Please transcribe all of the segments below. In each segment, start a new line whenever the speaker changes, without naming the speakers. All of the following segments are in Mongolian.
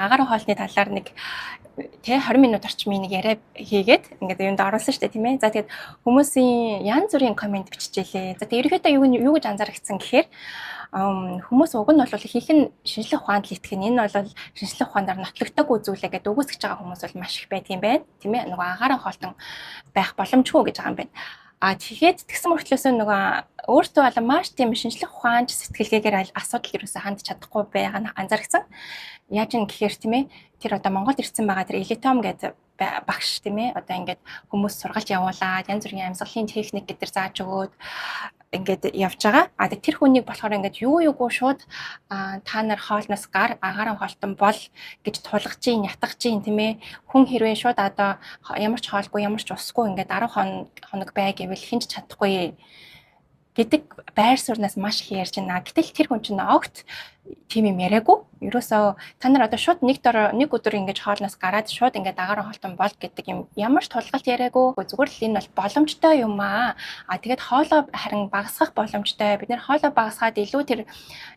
Агаарын хоолны талаар нэг тэ 20 минут орчмын нэг яриа хийгээд ингээд юунд оруулсан шүү дээ, тийм ээ. За, тэгээд хүмүүсийн янз бүрийн comment биччихээлээ. За, тэгээд ерөнхийдөө юу гэж анзаарчихсан гэхээр хүмүүс уг нь бол ихэнх нь шинжлэх ухаанд л итгэн. Энэ бол шинжлэх ухаанаар нотлогдоогүй зүйлээ гэдээ үгүйсгэж байгаа хүмүүс бол маш их байдаг юм байна. Тийм ээ. Нөгөө агаарын хоолтон байх боломжгүй гэж байгаа юм байна. А тэгэхэд тэгсэн мөртлөөсөө нөгөө өөртөө бол маш тийм шинжлэх ухаанч сэтгэлгээгээр асуудал ерөөсөө хандж чадахгүй байгаа нь анзаарчихсан. Яаж юм гэхээр, тийм ээ, тэр одоо Монголд ирсэн байгаа тэр Элитом гэдэг багш, тийм ээ, одоо ингээд хүмүүс сургалт явуулаад, янз бүрийн амьсгалын техник гэдэр зааж өгөөд ингээд явж байгаа. А тэр хүнийг болохоор ингээд юу юугүй шууд та нар хоолноос гар, агаарын хоолтон бол гэж тулгаж чинь, ятгах чинь, тийм ээ. Хүн хэрвээ шууд одоо ямар ч хоолгүй, ямар ч усгүй ингээд 10 хоног бай гэвэл хэн ч чадахгүй гэдэг байр сууриас маш их ярьж байна. Гэтэл тэр хүн чинь огт тийм юм яриаггүй. Ерөөсөө та нар одоо шууд нэг дор нэг өдөр ингэж хоолноос гараад шууд ингээд агаарын хоолтон бол гэдэг юм ямар ч тулгалт яриаггүй. Зүгээр л энэ бол боломжтой юм аа. А тэгээд хоолоо харин багасгах боломжтой. Бид нар хоолоо багасгаад илүү тэр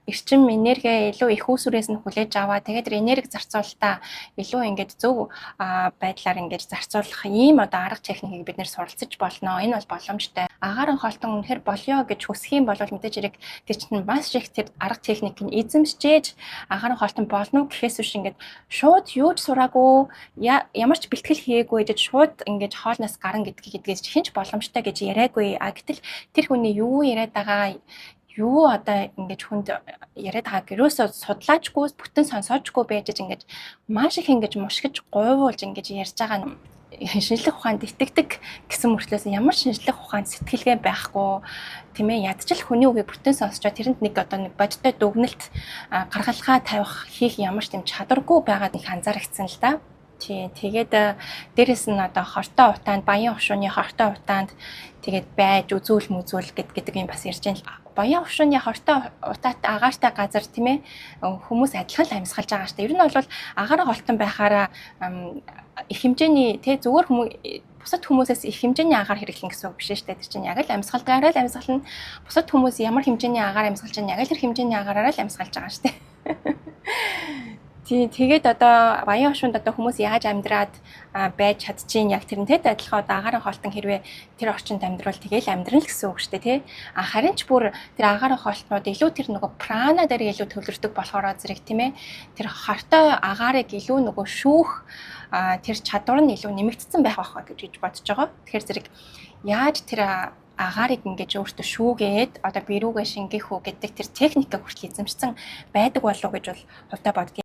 эрчим энерги илүү их үүсвэрээс нь хүлээж аваа. Тэгээд тэр энерги зарцуулалтаа илүү ингээд зөв байдлаар ингээд зарцуулах ийм одоо арга техникийг бид нар суралцаж болно. Энэ бол боломжтой. Агаарын хоолтон үнэхээр болёо гэж хүсэх юм бол мэдээж хэрэг тэр чинь маш их тэр арга техник нь эзэмшиж агаарын хоолтон болно гэхээс биш, ингээд шууд юу ч сураагүй, ямар ч бэлтгэл хийгээгүй гэж шууд ингээд хоолноос гарна гэдгийгээс хэн ч боломжтой гэж яриаггүй. А гэтэл тэр хүний юу яриад байгаа, юу одоо ингэж хүнд яриад байгааг ерөөсөө судлаачгүй, бүтэн сонсоочгүй байж ингэж маш их ингэж мушгиж, гуйвуулж ингэж ярьж байгаа нь шинжлэх ухаанд итгэдэг гэсэн мөртлөөс ямар шинжлэх ухаанд сэтгэлгээ байхгүй, тийм ээ, ядчил хүний үгийг бүтэн сонсчоо тэрэнд нэг одоо нэг бодиттой дүгнэлт гаргалгаа тавих хийх ямар ч тийм чадваргүй байгаад их анзаарчихсан л да. Тий, тэгээд дээрэс нь одоо хортой утаанд, баян хошууны хортой утаанд тэгээд байж үзүүл мүзүүл гэдэг юм бас ярьж байна. Баян хошууны хортой утаатай агаартай газар, тийм ээ, хүмүүс адилхан л амьсгалж байгаа шүү дээ. Ер нь бол агаар холтон байхаараа их хэмжээний тий зүгээр хүмүүс бусад хүмүүсээс их хэмжээний агаар хэрэглэн гэсэн үг биш шүү дээ. Тэр чинь яг л амьсгалдгаараа л амьсгална. Бусад хүмүүс ямар хэмжээний агаар амьсгалж байгаа, яг л тэр хэмжээний агаараараа л амьсгалж байгаа шүү дээ. Тий, тэгээд одоо баян хошуунд одоо хүмүүс яаж амьдраад байж чадчихээн, яг тэрнтэй адилхан одоо агаарын хоолтон хэрвээ тэр орчинд амьдрал тэгээл амьдрна л гэсэн үг шүү дээ, тий. А харин ч бүр тэр агаарын хоолтнууд илүү тэр нөгөө прана дээр илүү төвлөрдөг болохоор зэрэг, тийм ээ, тэр хортой агаарыг илүү нөгөө шүүх тэр чадвар нь илүү нэмэгдсэн байх байх гэж бодож байгаа. Тэгэхээр зэрэг яаж тэр агаарыг ингэж өөртөө шүүгээд одоо бэрүүгээ шингээх үү гэдэг тэр техникийг хүртэл эзэмшсэн байдаг болов уу гэж бол хувьдаа боддог.